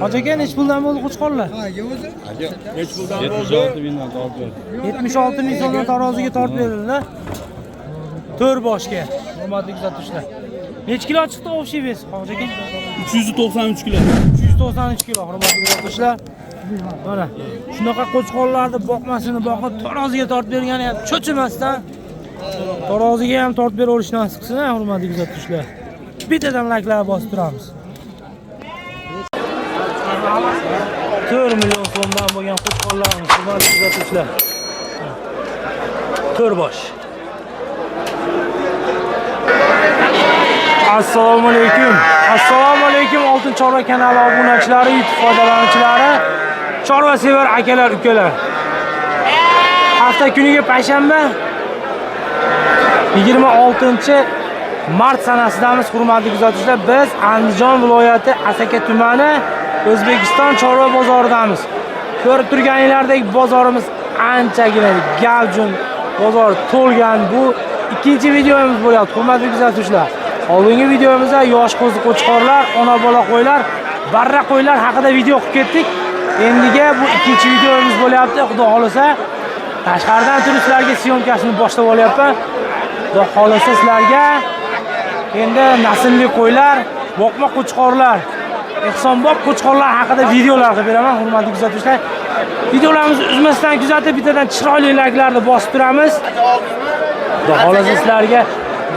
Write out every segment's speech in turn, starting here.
Hoji aka, nechi puldan bo'ldi qo'chqorlar? Nechi puldan bo'ldi? 76 mingdan tortib berdi. 76 ming so'mdan taroziga tortib berildi. 4 boshga. Hurmatli kuzatuvchilar. Nechi kilo chiqdi общий вес, Hoji aka? 393 kilo. 393 kilo, hurmatli kuzatuvchilar. Mana shunaqa qo'chqorlarni boqmasini boqib taroziga tortib bergani ham cho'chimasdan taroziga ham tortib beraverish nasib qilsin, ha, hurmatli kuzatuvchilar. Bittadan layklar bosib turamiz. 4 million so'mdan bo'lgan qo'chqorlarimiz, hurmatli kuzatuvchilar. 4 bosh. Assalomu alaykum. Assalomu alaykum Oltin Chorva kanali obunachilari, YouTube foydalanuvchilari, chorva sevar akalar, ukalar. Hafta kuniga payshanba 26 mart sanasidamiz, hurmatli kuzatuvchilar. Biz Andijon viloyati Asaka tumani O'zbekiston chorva bozoridamiz. Ko'rib turganinglardek bozorimiz anchagina gavjum, bozor to'lgan. Bu ikkinchi videomiz bo'lyapti, hurmatli kuzatuvchilar. Oldingi videomizda yosh qo'zi qo'chqorlar, ona bola qo'ylar, barra qo'ylar haqida video qilib ketdik. Endiga bu ikkinchi videomiz bo'lyapti. Xudo xolasa tashqaridan turib sizlarga syomkasini boshlab olyapman. Xudo xolasa sizlarga endi naslli qo'ylar, boqma qo'chqorlar, ehsonbob qo'chqorlar haqida videolar qilib beraman, hurmatli kuzatuvchilar. Videolarimizni uzmasdan kuzatib, bittadan chiroyli layklarni bosib turamiz. Xudo xolasa sizlarga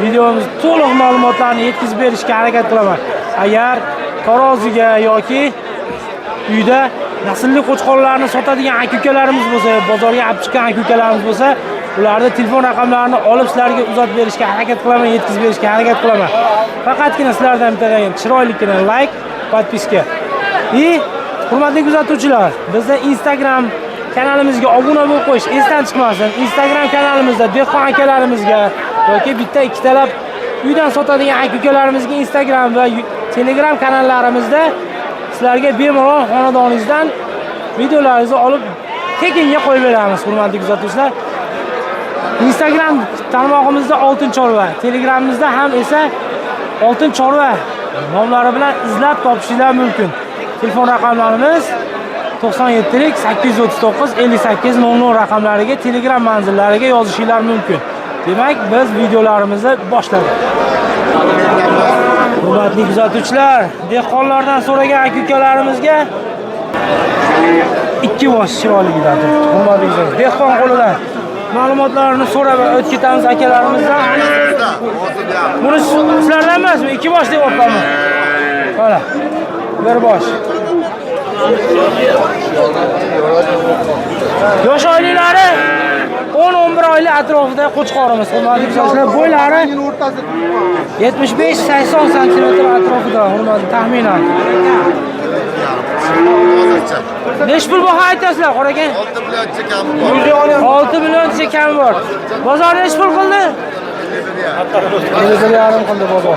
videomiz to'liq ma'lumotlarni yetkazib berishga harakat qilaman. Agar taroziga yoki uyda naslli qo'chqorlarni sotadigan aka-ukalarimiz bo'lsa, bozorga olib chiqqan aka-ukalarimiz bo'lsa, ularni telefon raqamlarini olib sizlarga uzatib berishga harakat qilaman, yetkazib berishga harakat qilaman. Faqatgina sizlardan bittadan chiroylikgina layk, podpiska. И hurmatli kuzatuvchilar, bizda Instagram kanalimizga obuna bo'lib qo'yish esdan chiqmasin. Instagram kanalimizda dehqon akalarimizga yoki bitta ikkitalab uydan sotadigan aka-ukalarimizga Instagram va Telegram kanallarimizda sizlarga bemalol xonadoningizdan videolaringizni olib tekinga qo'yib beramiz, hurmatli kuzatuvchilar. Instagram tarmog'imizda Oltin Chorva, Telegramimizda ham esa Oltin Chorva nomlari bilan izlab topishinglar mumkin. Telefon raqamlarimiz 97 839 58 00 raqamlariga Telegram manzillariga yozishinglar mumkin. Demak, biz videolarimizni boshladik. Hurmatli kuzatuvchilar, dehqonlardan so'ragan aka-ukalarimizga ikki bosh chiroyligidan turibdi. Hurmatli kuzatuvchilar, dehqon qo'lidan ma'lumotlarni so'rab o'tib ketamiz akalarimizdan. Buni sizlardan emasmi? Ikki bosh deyapmanmi? Mana. Bir bosh. Yosh oyliklari 10-11 oylik atrofida qo'chqorimiz, hurmatli kuzatuvchilar. Bo'ylari 75-80 santimetr atrofida, hurmatli taxminan. Nechi pul baho aytasizlar, qora aka? 6 millioncha kami bor. 6 millioncha kami bor. Bozor nechi pul qildi? 51,5 qildi bozor.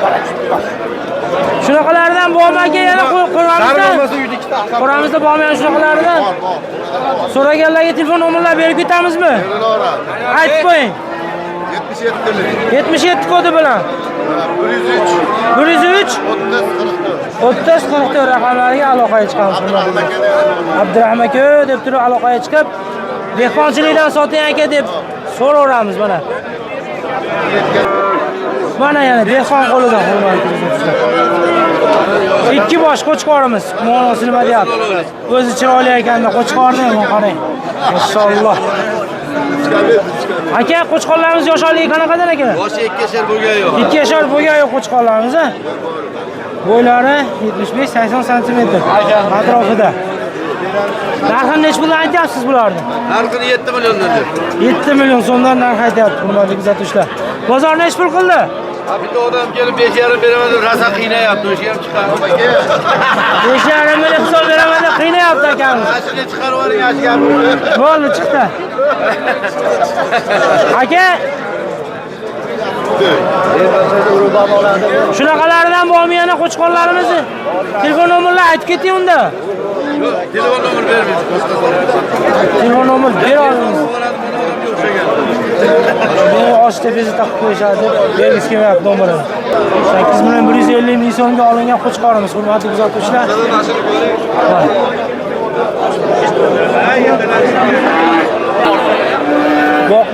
Shunaqalardan bormi aka yana qo'ramizda? Qo'ramizda bormi yana shunaqalardan? Bor, bor. So'raganlarga telefon nomerlar berib ketamizmi? Berilaveradi. Aytib qo'ying. 77 lik. 77 kodi bilan. 103 103 30 44. 30 44 raqamlariga aloqaga chiqamiz. Abdurahim aka deb turib aloqaga chiqib, dehqonchilikdan soting aka deb so'raveramiz mana. Mana yana dehqon qo'lidan, hurmatli kuzatuvchilar. Ikki bosh qo'chqorimiz. Muammosi nima deyapti? O'zi chiroyli ekanda qo'chqorni mana qarang. Mashalloh. Aka, qo'chqorlarimiz yosh oyligi qanaqadan aka? Boshi ikki yashar bo'lgan yo'q. Ikki yashar bo'lgan yo'q qo'chqorlarimiz, a? Bo'ylari 75-80 santimetr atrofida. Narxini nechi puldan aytyapsiz bularni? Narxini 7 milliondan deb. 7 million so'mdan narx aytyapti, hurmatli kuzatuvchilar. Bozor nechi pul qildi? Ha, bitta odam kelib 5,5 beraman deb rosa qiynayapti. O'sha ham chiqar. 5,5 million so'm beraman deb qiynayapti akamiz. Ashuni chiqarib yuboring, shu gapni. Bo'ldi, chiqdi. Aka, shunaqalaridan bormi yana qo'chqorlarimizni? Telefon nomerlar aytib keting unda. Telefon nomer bermaymiz. Telefon nomer bera olmaymiz. Meni osh tepasi taqib qo'yishadi deb bergisi kelmayapti nomerini. 8 million 150 ming so'mga olingan qo'chqorimiz, hurmatli kuzatuvchilar. Mana.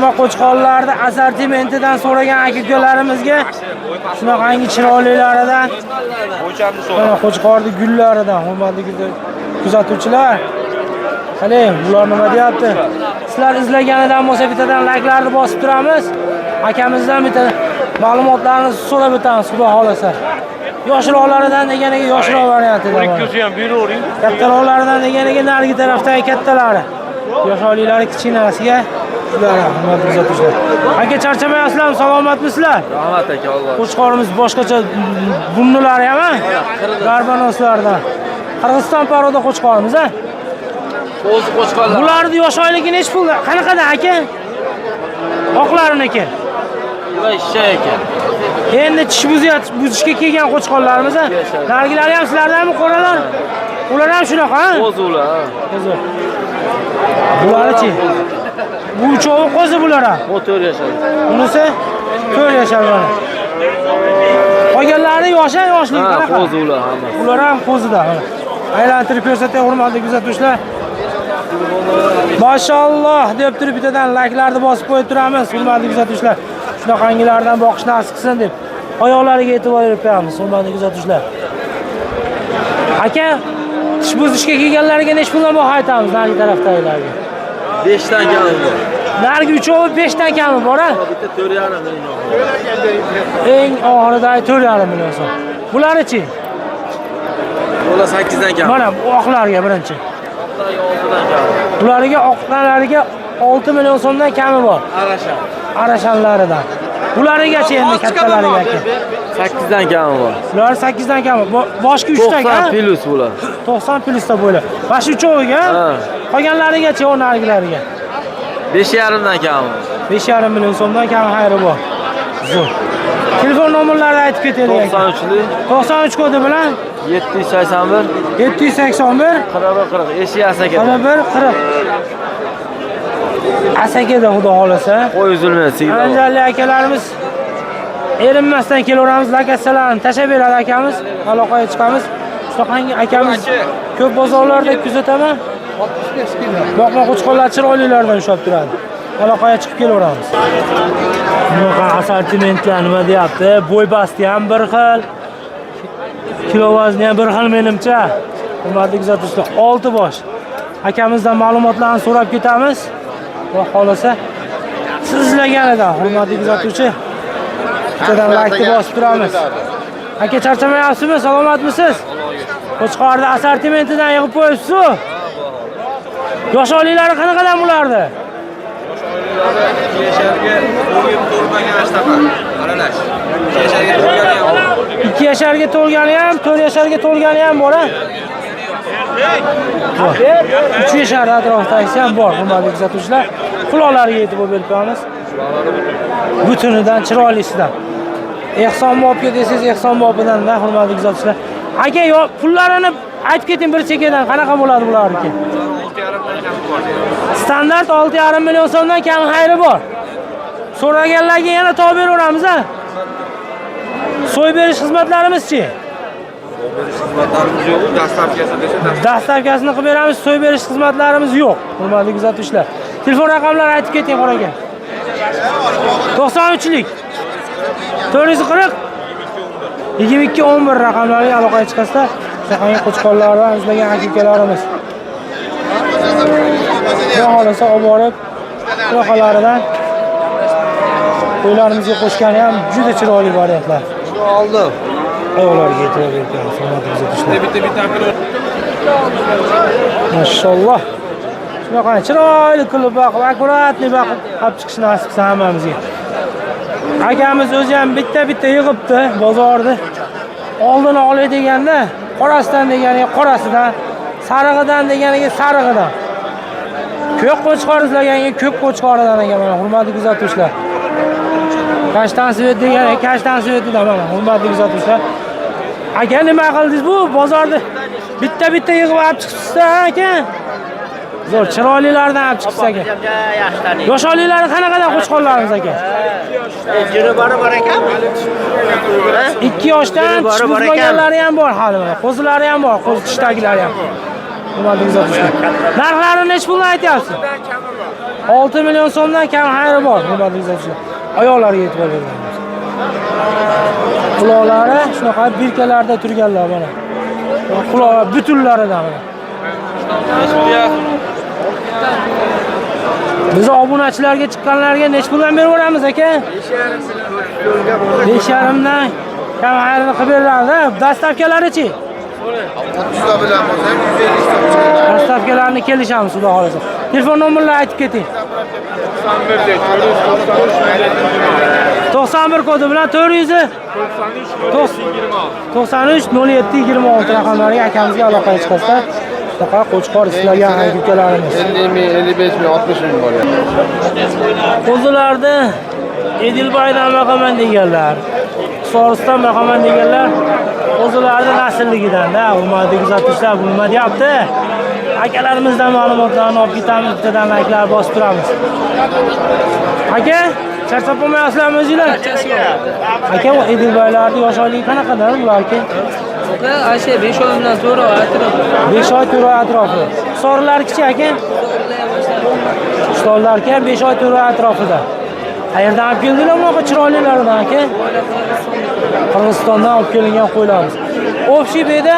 Boqma qo'chqorlarni assortimentidan so'ragan aka-ukalarimizga shunaqangi chiroylilaridan, mana qo'chqorni gullaridan, hurmatli kuzatuvchilar. Qani, bular nima deyapti? Sizlar izlaganidan bo'lsa bittadan layklarni bosib turamiz. Akamizdan bitta ma'lumotlarni so'rab o'tamiz, xudo xolasa. Yoshroqlaridan deganiga yoshroq variantida bor. Ikkosi ham beravering. Kattaroqlaridan deganiga narigi tarafdagi kattalari. Yosholiklari kichkinasiga shular, hurmatli kuzatuvchilar. Aka, charchamayapsizlarmi? Salomatmisizlar? Rahmat aka, Alloh. Qo'chqorimiz boshqacha bunnilari ham, ha? Garbanoslardan. Qirg'iziston paroda qo'chqorimiz, ha? O'zi qo'chqorlar. Bularni yosh oyligi nechi pul? Qanaqadan aka? Oqlariniki. Bular ishsha ekan. Endi tish buzishga kelgan qo'chqorlarimiz, ha? Nargilari ham sizlardanmi, qo'ralar? Ular ham shunaqa, ha? O'zi ular, ha. Qo'zi. Bularichi? Bu uchovi qo'zi bular ham. Bu 4 yashar. Bunisi 4 yashar mana. Qolganlari yosh, yoshlik Ha, qanaqa? qo'zi ular hammasi. Ular ham qo'zida. Mana. Aylantirib ko'rsatay, hurmatli kuzatuvchilar. Mashalloh deb turib bittadan layklarni bosib qo'yib turamiz, hurmatli kuzatuvchilar. Shunaqangilardan boqish nasib qilsin deb oyoqlariga e'tibor berib qo'yamiz, hurmatli kuzatuvchilar. Aka, tish buzishga kelganlarga necha puldan baho aytamiz narigi tarafdagilarga? 5 dan kami bor. Narigi uchovi 5 dan kami bor, ha? Bitta 4,5 million. Eng oxiridagi 4,5 million so'm. Bularichi? Bular 8 dan kami. Mana bu oqlarga birinchi. Ularga 6 dan kami. Bularga oqlarga 6 million so'mdan kami bor. Arasha. Arashanlaridan. Bularigachi endi kattalariga aka. 8 dan kami bor. Bular 8 dan kami. Boshqa 3 ta 90 plus bular. 90 plusda bo'ladi. Mana shu uchoviga, Ha. qolganlarigachi, o narigilariga. 5,5 dan kami. 5,5 million so'mdan kami xayri bor. Zo'r. Telefon nomerlarini aytib ketaylik aka. 93lik 93 kodi bilan 781 781 41 40 Eshik Asaka. 41 40. Asakada xudo xolasa. Qo'y uzilmaydi, sigir. Andijonlik akalarimiz erinmasdan kelaveramiz, lakassalarni tashlab beradi akamiz, aloqaga chiqamiz. Shunaqangi akamiz ko'p bozorlarda kuzataman. Boqma qo'chqorlar chiroylilardan ushlab turadi. Aloqaga chiqib kelaveramiz. Bunaqa assortimentlar nima deyapti? Bo'y basti ham bir xil, kilo vazni ham bir xil menimcha. Hurmatli kuzatuvchilar, 6 bosh. Akamizdan ma'lumotlarni so'rab ketamiz. Xudo xolasa siz izlaganidan, hurmatli kuzatuvchi. Bittadan laykni bosib turamiz. Aka, charchamayapsizmi? Salomatmisiz? Qo'chqorni assortimentidan yig'ib qo'yibsiz-ku. Yosh oliylari qanaqadan bulardi? Yasharga to'lib to'lmagan ashtaqa aralash. Yasharga to'lgani ham 2 yasharga to'lgani ham, 4 yasharga to'lgani ham bor, ha? Bor. 3 yashar atrofidagisi ham bor, hurmatli kuzatuvchilar. Quloqlariga e'tibor berib qo'yamiz. Butunidan, chiroylisidan. Ehson bobga desangiz, Ehson bobidan da, hurmatli kuzatuvchilar. Aka, yo, pullarini aytib keting bir chekkadan, qanaqa bo'ladi bularniki? Standart 6,5 million so'mdan kam xayri bor. So'raganlarga yana topib beraveramiz, ha? So'yib berish xizmatlarimizchi? Xizmatlarimiz yo'q, dastavkasi desa Dastavkasini qilib beramiz, so'yib berish xizmatlarimiz yo'q. Hurmatli kuzatuvchilar. Telefon raqamlarini aytib keting, qora aka. 93lik 440 22 11 raqamlariga aloqaga chiqasizlar. Shunaqangi qo'chqorlardan izlagan aka-ukalarimiz. Xudo xolasa olib borib, shunaqalaridan qo'ylarimizga qo'shgani ham juda chiroyli variantlar. Oldim. Oyoqlariga e'tibor berib qo'yamiz, hurmatli kuzatuvchilar. Bitta bitta. Mashalloh. Shunaqa chiroyli qilib boqib, akkuratniy boqib olib chiqish nasib qilsin hammamizga. Akamiz o'zi ham bitta-bitta yig'ibdi bozorni. Oldini olay deganda, qorasidan deganiga qorasidan, sarig'idan deganiga sarig'idan. Ko'k qo'chqor izlaganga ko'k qo'chqoridan ekan mana, hurmatli kuzatuvchilar. Kashtan svet degani kashtan svetidan mana, hurmatli kuzatuvchilar. Aka, nima qildingiz bu bozorda? Bitta-bitta yig'ib olib chiqibsiz aka. Zo'r, chiroylilardan olib chiqibsiz aka. Yosholiylari qanaqadan qo'chqorlarimiz aka? Jini bori bor ekanmi? 2 yoshdan tish buzmaganlari ham bor hali mana. Qo'zilari ham bor, qo'zi tishdagilari ham. Hurmatli kuzatuvchilar. Narxlarini nechi puldan aytyapsiz? 6 million so'mdan kam xayri bor, hurmatli kuzatuvchilar. Oyoqlariga e'tibor beramiz. Quloqlari shunaqa birkalarda turganlar mana. Quloqlar butunlaridan mana. Biz obunachilarga chiqqanlarga necha puldan berib yuboramiz aka? 5,5 dan kam xayrini qilib beramiz, ha? Dastavkalarichi? 30 ta bilan bo'lsa ham 150 so'm chiqadi. Dastavkalarni kelishamiz, xudo xolasa. Telefon nomerlarini aytib keting. 91 kodi bilan 400 93 07 26 raqamlariga akamizga aloqaga chiqasizlar. Shunaqa qo'chqor sizlarga aka ukalarimiz. 50 ming, 55 ming, 60 ming bor. Qo'zilarni Edilbaydan boqaman deganlar, Sorisdan boqaman deganlar qo'zilarni naslligidan-da, hurmatli kuzatuvchilar, bu nima deyapti? Akalarimizdan ma'lumotlarni olib ketamiz, bittadan layklar bosib turamiz. Aka, charchab bo'lmayapsizlarmi o'zinglar? Aka, bu Edilbaylarning yosh oyligi qanaqadan bularki? Ayşe 5 oy bilan 4 oy atrofi. 5 oy 4 oy atrofi. Sorilarkichi aka? Sorilarki ham 5 oy 4 oy atrofida. Qayerdan olib keldinglar bunaqa chiroylilaridan aka? Qirg'izistondan olib kelingan qo'ylarimiz. Общий beda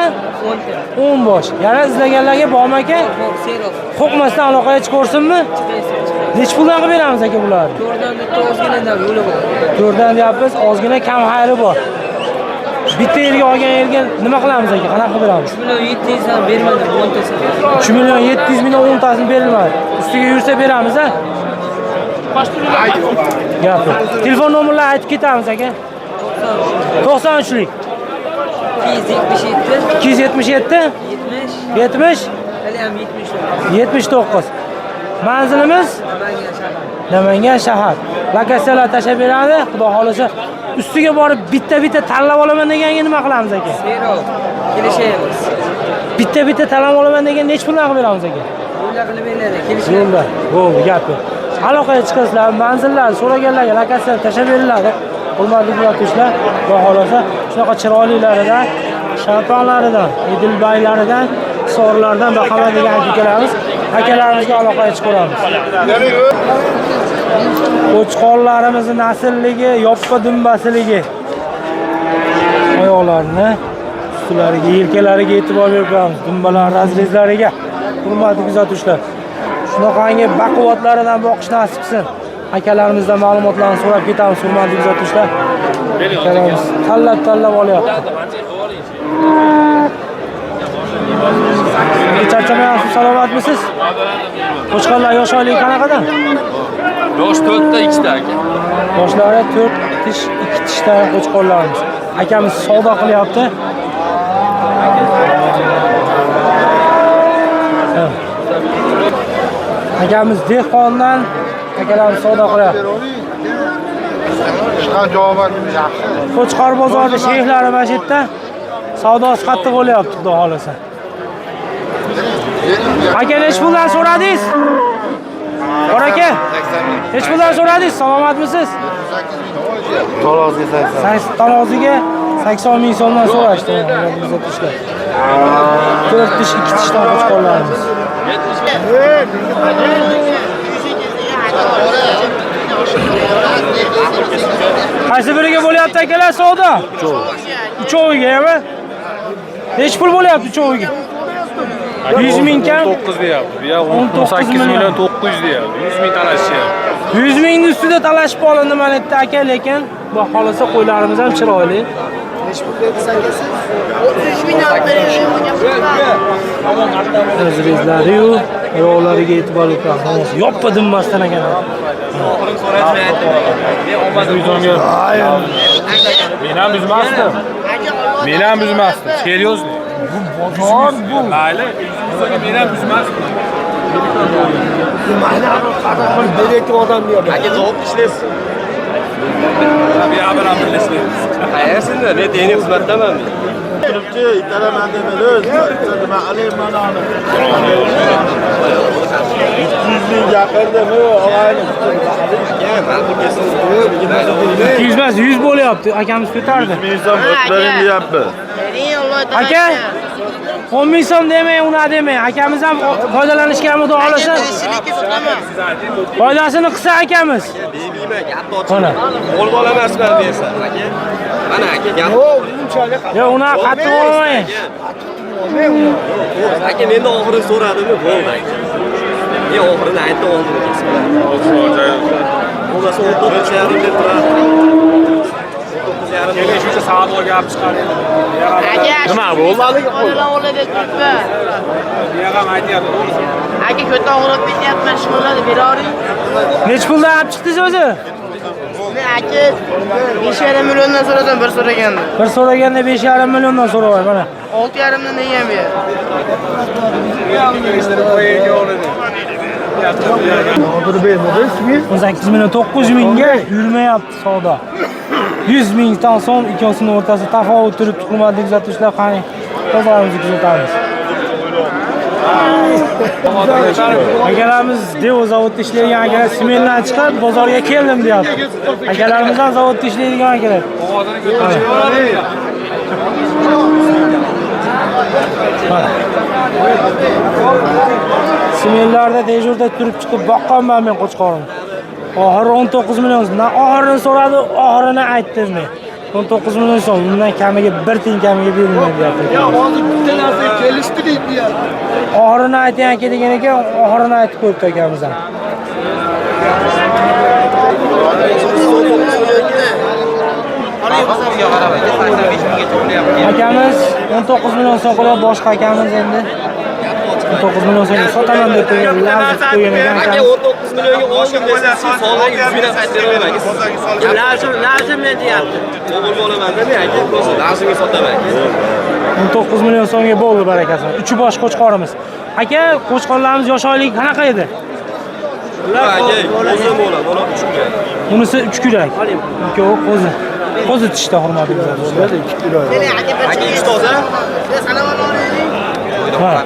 10 bosh. Yana izlaganlarga bormi aka? Qo'rqmasdan aloqaga chiqaversinmi? Necha puldan qilib beramiz aka bularni? 4dan bitta ozgina yo'li bor. 4dan deyapmiz, ozgina kam xayri bor. Bitta yerga olgan yerga nima qilamiz aka? Qanaqa qilib beramiz? 3 million 700 dan bermadim, 10 tasini. 3 million 700 mingdan 10 tasini berilmadi. Ustiga yursa beramiz, ha? Gap yo'q. Telefon nomerlarini aytib ketamiz aka. 93lik 277 277 70 70 hali ham 79. 79. Manzilimiz Namangan shahar. Namangan shahar. Lokatsiyalar tashlab beradi. Xudo xolasa ustiga borib bitta-bitta tanlab olaman deganga nima qilamiz aka? Zero. Kelishamiz. Bitta-bitta tanlab olaman degan necha puldan qilib beramiz aka? Yo'lda qilib beriladi. Kelishamiz. Yo'lda. Bo'ldi, gap yo'q. Aloqaga chiqasizlar, manzillar so'raganlarga lokatsiya tashlab beriladi. Hurmatli kuzatuvchilar, xudo xolasa shunaqa chiroylilaridan, shampanlaridan, Edilbaylaridan, Hisorlardan boqaman degan akalarimiz, akalarimizga aloqaga chiqamiz. Qo'chqorlarimizni naslligi, yoppa dumbasiligi. Oyoqlarini ustilariga, yelkalariga e'tibor berib qo'yamiz. Dumbalar razrezlariga. Hurmatli kuzatuvchilar, shunaqangi baquvvatlaridan boqish nasib qilsin. Akalarimizdan ma'lumotlarni so'rab ketamiz, hurmatli kuzatuvchilar. Akalarimiz tanlab-tanlab olyapti. Charchamayapsiz, salomatmisiz? Qo'chqorlar yosh oyligi qanaqadan? Yosh 4ta 2ta aka. Yoshlari 4 tish, 2 tishdan qo'chqorlarimiz. Akamiz savdo qilyapti. Akamiz dehqondan akalarimiz savdo qilyapti. Chiqqan javob yaxshi. Qo'chqor bozorida sheyxlari mana shu yerda savdosi qattiq bo'lyapti, xudo xolasa. Aka, necha puldan so'radingiz? Bor aka, necha puldan so'radingiz? Salomatmisiz? Tarozga 80. Taroziga 80 ming so'mdan so'rashdi. Kuzatishlar. 4 tish, 2 tishdan qo'chqorlarimiz. Qaysi biriga bo'lyapti akalar savdo? Uchoviga, mi? Necha pul bo'lyapti uchoviga? 100 ming kam? 9 deyapti. Bu yoq 19 18 million. million 900 deyapti. 100 ming talashyapti. 100 mingni ustida talashib olindi mana yerda aka, lekin bu xolasa qo'ylarimiz ham chiroyli. Razrezlari-yu, oyoqlariga e'tibor etamiz. Yoppa dinmasdan ekan. Men ham buzmasdim. Men ham buzmasdim. Серьезно. Bozor bu. Mayli, 100 ming men ham buzmasdim. Aka javob ishlaysiz. Bu yoq bilan birlashmaymiz. Qayersinda? Men diniy xizmatdaman. Turibchi, italaman demadi, o'zi. Nima qilayman mana uni. 300 ming gapirdimi, og'ayni? 200 emas, 100 bo'lyapti. Akamiz ko'tardi. 100 ming so'm o'tlaring deyapti. Aka, 10 ming so'm demang, unaqa demang. Akamiz ham foydalanishga xudo xohlasa. Foydasini qilsa akamiz. Mana. Qo'l bola emasman deysan aka. Mana aka gap. Yo'q, unaqa qattiq olmang. Aka menda oxirini so'radimi? Bo'ldi aka. Men oxirini aytdim, oldini kesib. Bo'lmasa 19,5 deb turardi. 19,5. Keling shuncha savdoga olib chiqaring. Nima bo'ldi haligi? Buyog'am aytyapti, to'g'risi. Aka ko'ta og'rib ketyapman, shug'ullanib beravering. Nechi puldan olib chiqdingiz o'zi? Men aka 5,5 milliondan so'radim bir so'raganda. Bir so'raganda 5,5 milliondan so'rayapman mana. 6,5dan degan bu yer. O'n 8 million 900 mingga yurmayapti savdo. 100 mingdan so'm ikkosining o'rtasida tafovut turibdi, hurmatli kuzatuvchilar, qani bozorimizni kuzatamiz. Akalarimiz Devo zavodda ishlaydigan akalar smendan chiqib bozorga keldim deyapti. Akalarimiz ham zavodda ishlaydigan akalar. Mana. Smenlarda dejurda turib chiqib boqqanman men qo'chqorim. Oxiri 19 million. Oxirini so'radi, oxirini aytdim men. 19 million so'm, undan kamiga bir tiyin kamiga berilmaydi deyapti. Ya hozir bitta narsa kelishdi deydi ya. Oxirini ayting aka degan ekan, oxirini aytib qo'yibdi akamiz ham. Akamiz 19 million so'm qo'yib, boshqa akamiz endi 19 million so'mga sotaman deb qo'ygan, lazib qo'ygan ekan Aka akamiz. 19 millionga oldim desa, sog'lig'i 100 mingdan qaytib beraman aka. Lazim, lazim men deyapti. Qo'l bo'laman demang aka, просто lazimga sotaman aka. 19 million so'mga bo'ldi barakasi. Uchi bosh qo'chqorimiz. Aka, qo'chqorlarimiz yosh oyligi qanaqa edi? Aka, qo'zi bo'ladi, bola 3 kurak. Bunisi 3 kurak. Ikkovi qo'zi. Qo'zi tishda, hurmatli kuzatuvchilar. Aka, ichi toza. Mana.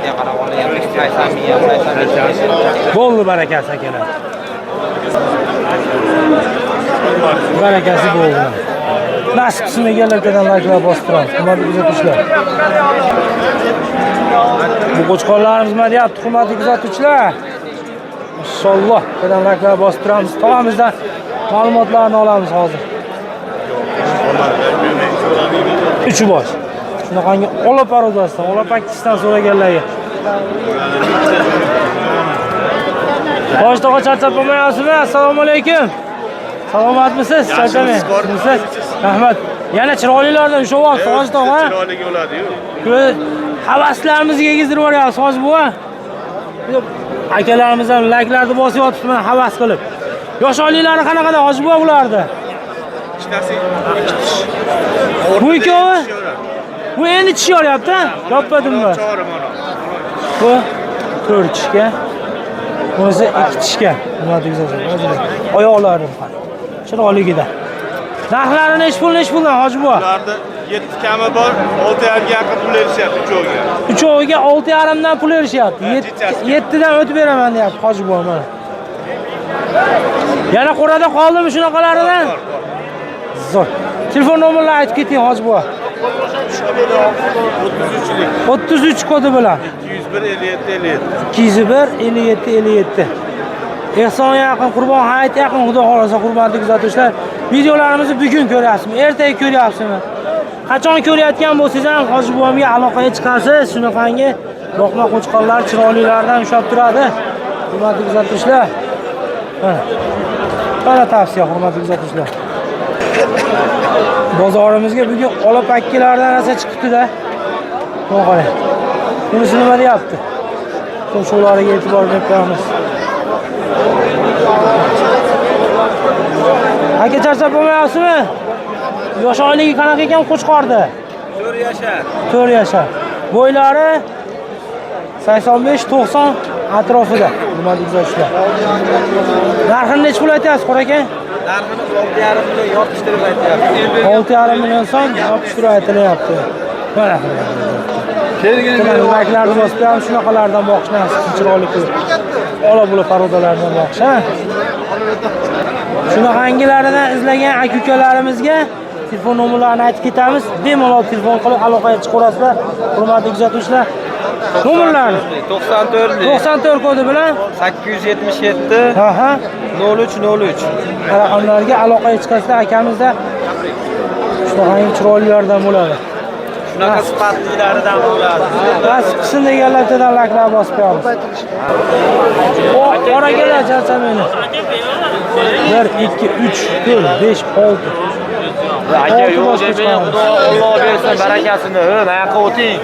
Bo'ldi barakasi akalar. Barakasi bo'ldi. Nasib qilsin eganlardan likelar bosib turamiz, hurmatli kuzatuvchilar. Bu qo'chqorlarimiz nima deyapti, hurmatli kuzatuvchilar? Inshaalloh qadam likelar bosib turamiz. Tog'amizdan ma'lumotlarni olamiz hozir. Uchi bosh. Shunaqangi ola parodasidan, ola pakkisdan so'raganlarga. Bosh tog'a charchab bo'lmayapsizmi? Assalomu alaykum. Salomatmisiz? Charchamang. Rahmat. Yana chiroylilardan ushlab oldi, Hoji tog'a. Chiroyli bo'ladi-yu. Havaslarimizga yegizdirib yuboryapsiz, Hoji buva. Akalarimiz ham layklarni bosib yotibdi mana havas qilib. Yosh oyliklari qanaqada Hoji buva ulardi? Ikkitasi ikki tish. Bu ikkovi? Bu endi tish yoryapti, yopmadimmi? Bu 4 tishga. Bunisi 2 tishga. Nima deysiz? Oyoqlari chiroyligida. Narxlari nechi pul, nechi puldan Hoji buva? Ularda 7 kami bor, 6,5 ga yaqin pul berishyapti uchoviga. Uchoviga 6,5 dan pul berishyapti. 7 dan o'tib beraman deyapti Hoji buva mana. Yana qo'rada qoldimi shunaqalaridan? Zo'r. Telefon nomerlarini aytib keting Hoji buva. 33 kodi bilan. 201 57 57. 201 57 57. Ehson yaqin, Qurbon hayit yaqin, xudo xohlasa hurmatli kuzatuvchilar, videolarimizni bugun ko'ryapsizmi, ertaga ko'ryapsizmi? Qachon ko'rayotgan bo'lsangiz ham Hoji buvamga aloqaga chiqasiz. Shunaqangi boqma qo'chqorlar chiroylilardan ushlab turadi. Hurmatli kuzatuvchilar. Mana. Mana tavsiya hurmatli kuzatuvchilar. Bozorimizga bugun ola pakkilardan rosa chiqibdi-da. Buni qarang. Bunisi nima deyapti? Tumshuqlariga e'tibor berib qo'yamiz. Aka charchab bo'lmayapsizmi? Yosh oyligi qanaqa ekan qo'chqorda? 4 yashar. 4 yashar. Bo'ylari 85-90 atrofida. Hurmatli kuzatuvchilar. Narxini necha pul aytyapsiz, Qora aka? Narxini 6,5 million yopishtirib aytyapti. 6,5 million so'm yopishtirib aytilyapti. Mana. Layklarni bosib qo'yamiz, shunaqalardan boqish nasib qilsin, chiroyli qilib. Ola bula parodalardan boqish, ha? Shunaqangilaridan izlagan aka-ukalarimizga telefon nomerlarini aytib ketamiz. Bemalol telefon qilib aloqaga chiqaverasizlar. Hurmatli kuzatuvchilar, Nomerlarni 94 94 kodi bilan 877 ha 03 03. Raqamlarga aloqaga chiqasizlar akamizda shunaqangi chiroylilardan bo'ladi. Shunaqa sifatlilaridan bo'ladi. Nasib qilsin deganlar bittadan laklab bosib qo'yamiz. O, orakalar charchamanglar. 1 2 3 4 5 6. Aka Olti yo'q bosqich demang, qoldi. Xudo Alloh bersin barakasini. Mayoqqa o'ting.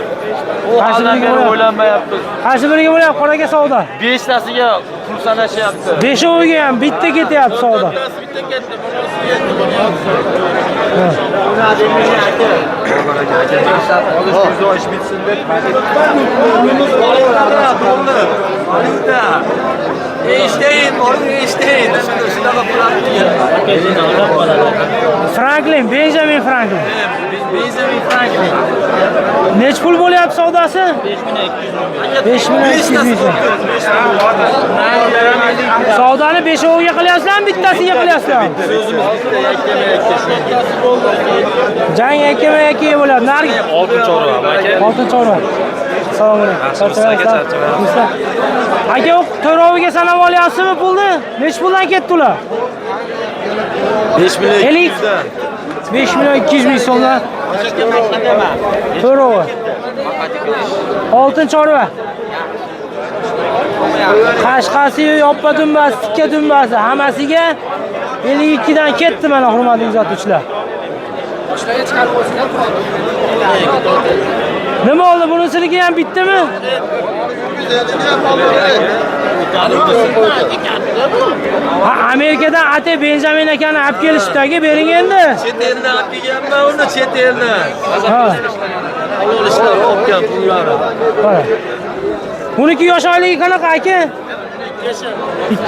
U Qaysi holdan biriga beri bo'lyapti? o'ylanmayapmiz. Qaysi biriga bo'lyapti qoraka savdo? 5 tasiga pul sanashyapti. Beshoviga ham bitta ketyapti savdo. Eshitayin, boring eshitayin. Shunaqa pul Franklin, Benjamin Franklin. Benjamin Franklin. Nech pul bo'lyapti savdosi? 5 million 200 ming so'm. Savdoni beshoviga qilyapsizlarmi, bittasiga qilyapsizlarmi? Jang yakkama-yakkaga bo'ladi. Narxi Oltin chorva aka. Oltin chorva. Assalomu alaykum. Charchamayapsizlar? Aka, u to'roviga sanab olyapsizmi pulni? Nech puldan ketdi ular? 5 million 50 5 million 200 ming so'mdan. To'rovi. Oltin chorva. Qashqasi, yoppa dumbasi, tikka dumbasi hammasiga 52 dan ketdi mana hurmatli kuzatuvchilar. Nima oldi? Bunisiniki ham bitdimi? Ha, Amerikadan ate Benjamin akani olib kelishdagi bering endi. Chet eldan olib kelganman uni, chet eldan. Ha. Halol ishlar topgan pullari. Qara. Buniki yosh oyligi qanaqa aka?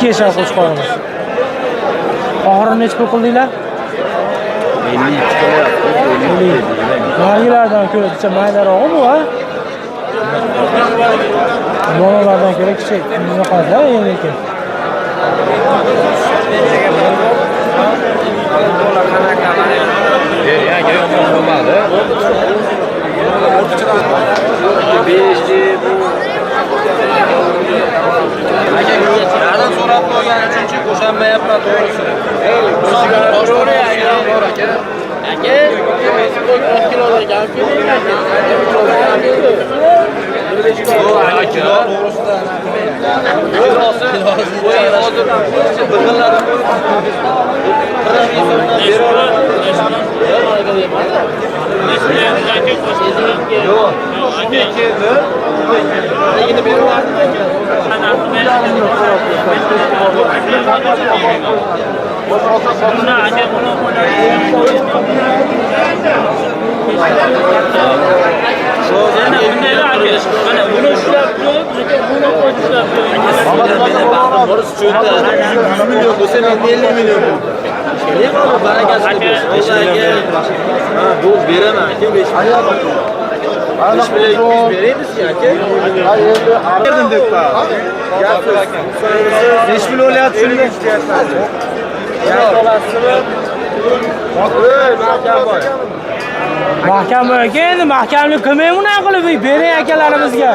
2 yashar qo'chqorimiz. Oxiri necha pul qildinglar? 52. Narigilardan ko'ra picha maydarog'i bu, ha? Bolalardan ko'ra kichik bunaqada lekin. Aka yomon bo'lmadi. Aka, yarim so'rab qo'ygani uchun qo'shanmayapman to'g'risi. Aka, aka, kilosi hozir biqinlatib qo'yib 40 ming so'mdan beraveradi. Yo'q, shunday keldi. Ligini beraverdim aka. 100 million bo'lsa, menda 50 million bo'ldi. Nima barakasini bersin. Ha, bu beraman aka 5 million. 5 million 200 beraymiz aka. Berdim deb ta. 5 million o'lyapti shunga. Olasizmi? Ey, mahkam boy. Mahkam bo'y aka, endi mahkamlik qilmang unaqa qilib, bering akalarimizga.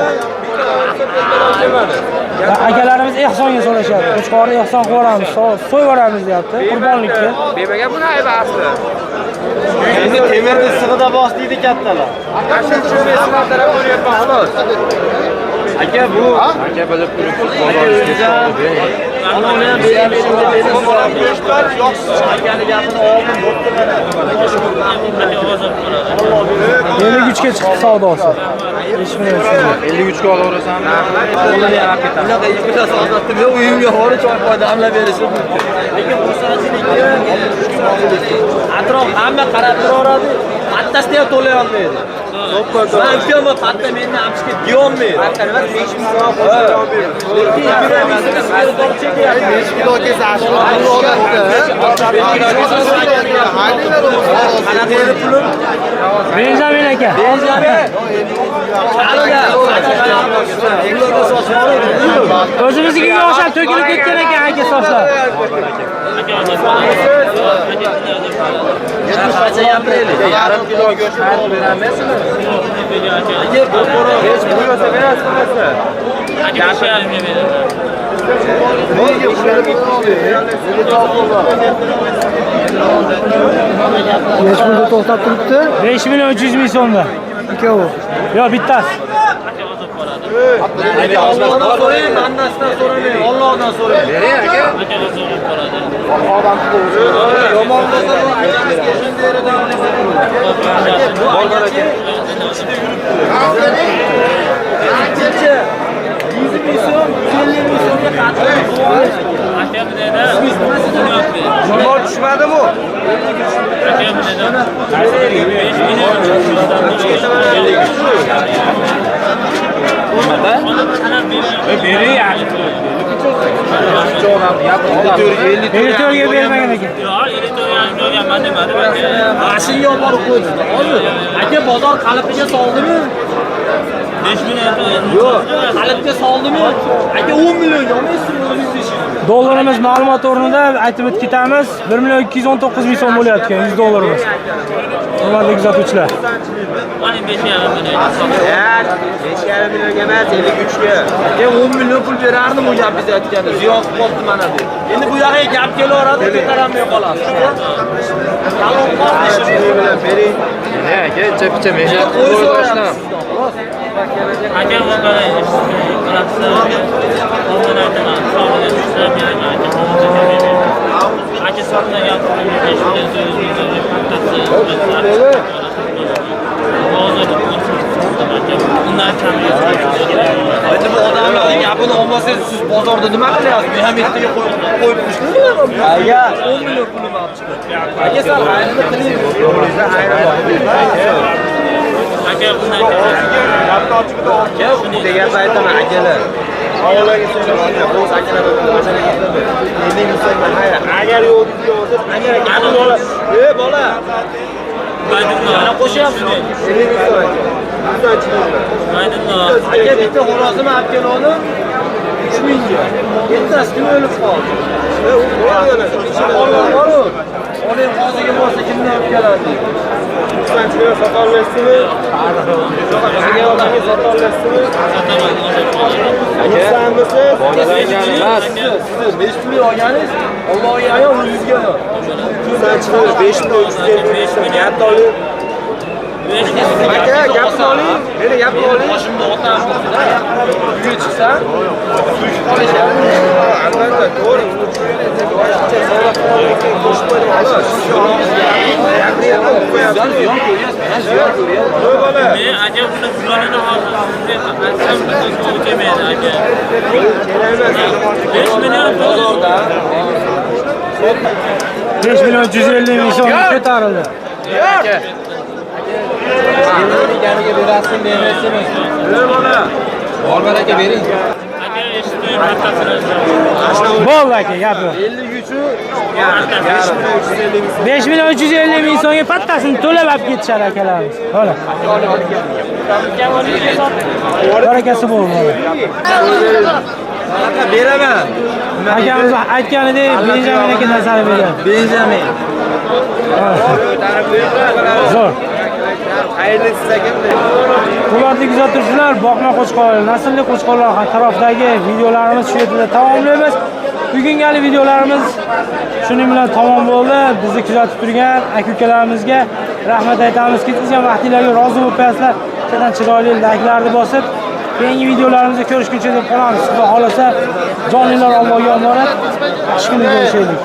Akalarimiz ehsonga so'rashyapti. Qo'chqorni ehson qilib yuboramiz, so'yib yuboramiz deyapti qurbonlikka. Bemaga buni aybi asli. Endi temirni sig'ida bos deydi kattalar. Aka bu Aka bilib turib bozor ishga soldi. Onani ham beramiz. Akani gapini oldim, bo'pti mana. 53 ga chiqdi savdosi. 5 million 300. 53 ga olaverasanmi? Unaqa iflos odatda yo'q, uyimga borib choy poy damlab berishi mumkin. Lekin xursandchilikka atrof hamma qarab turaveradi, pattasida ham to'lay olmaydi. Man ukamman, patta mendan olib chiqib deyolmaydi. Patta nima 5 ming so'm qo'shib. Lekin 20 ming so'mga sigir chekyapti. 5 kilo kelsa Qanaqa edi pulim? Benjamin aka. Benjamin. O'zimiznikiga o'xshab to'kilib ketgan ekan aka sochlar. Yarim kilo go'sht beramiz. Nechi pulda to'xtab turibdi? 5 million 300 ming so'mda. Ikkovi. Yo'q, bittasi. Allohdan so'rang, bandasidan so'ramang. Allohdan so'rang. Bering aka. Yomon bo'lsa bu akamizga shunday Bu akachi ichida yuribdi. Akachi 100 ming so'm, 150 ming so'mga qattiq. Yomon tushmadimi? 54 ga bermagan ekan. Mashinga olib borib qo'ydi. Hozir aka bozor qalipiga soldimi? 5 million. Yo'q, qalibga soldimi? Aka 10 millionga olmaysizmi o'zingiz? Dollarimiz ma'lumot o'rnida aytib o'tib ketamiz. 1 million 219 ming so'm bo'lyapti ekan 100 dollarimiz. Hurmatli kuzatuvchilar. 5,5 millionga emas, 53 ga. Aka 10 million pul berardim u gap biz aytganda. Ziyon qilib qolibdi mana deb. Endi bu yog'iga gap kelaveradi, ko'taramay qolasiz. Yalon qoldi. Bering. Ne aka, picha mesha. Qo'y so'rayapsiz. Endi bu odamlarning gapini olmasangiz siz bozorda nima qilyapsiz? Men ham ertaga qo'yib qo'yib Aka, 10 million pulim olib chiqdi. Aka, sal g'ayrini qiling. Degan aytaman akalar. Avvalagi so'raman, o'z akalar agar yo'q deb agar gapini olasiz. Ey bola. Mana qo'shyapsiz. Aka bitta xo'rozimni olib kelgandim 3 mingga. Ertasi kuni o'lib qoldi. Bor-bor. Oling hozirgi bo'lsa kimdan olib keladi deydi. Bolalangan emas. Siz 5 pullik olganingiz Allohga ayon, o'zingizga ayon. Aka, gapni oling. Meni gapni oling. Boshimda otam bo'lsa, uyga chiqsam, suyib qolishadi. Albatta, to'g'ri. Ziyon ziyon ko'ryapsiz, men ziyon ko'ryapman. Bozorda 5 million 350 ming so'm ko'tarildi. Ganiga berasizmi, bermaysizmi? Bor aka bering. Bo'ldi aka, gap yo'q. 5 million 350 ming so'mga pattasini to'lab olib ketishadi akalarimiz. Mana. Barakasi bo'lsin. Aka beraman. Akamiz aytganidek Benjamin aka nazar bergan. Benjamin. Zo'r. Xayrlisiz akamda. Hurmatli kuzatuvchilar, boqma qo'chqor, naslli qo'chqorlar tarafdagi videolarimiz shu yerda tamomlaymiz. Bugungi videolarimiz shuning bilan tamom bo'ldi. Bizni kuzatib turgan aka-ukalarimizga rahmat aytamiz. Ketkazgan vaqtinglarga rozi bo'lib qo'yasizlar. Chadan chiroyli layklarni bosib, keyingi videolarimizda ko'rishguncha deb qolamiz. Xudo xolasa, joninglar Allohga omonat. Yaxshi kunda ko'rishaylik.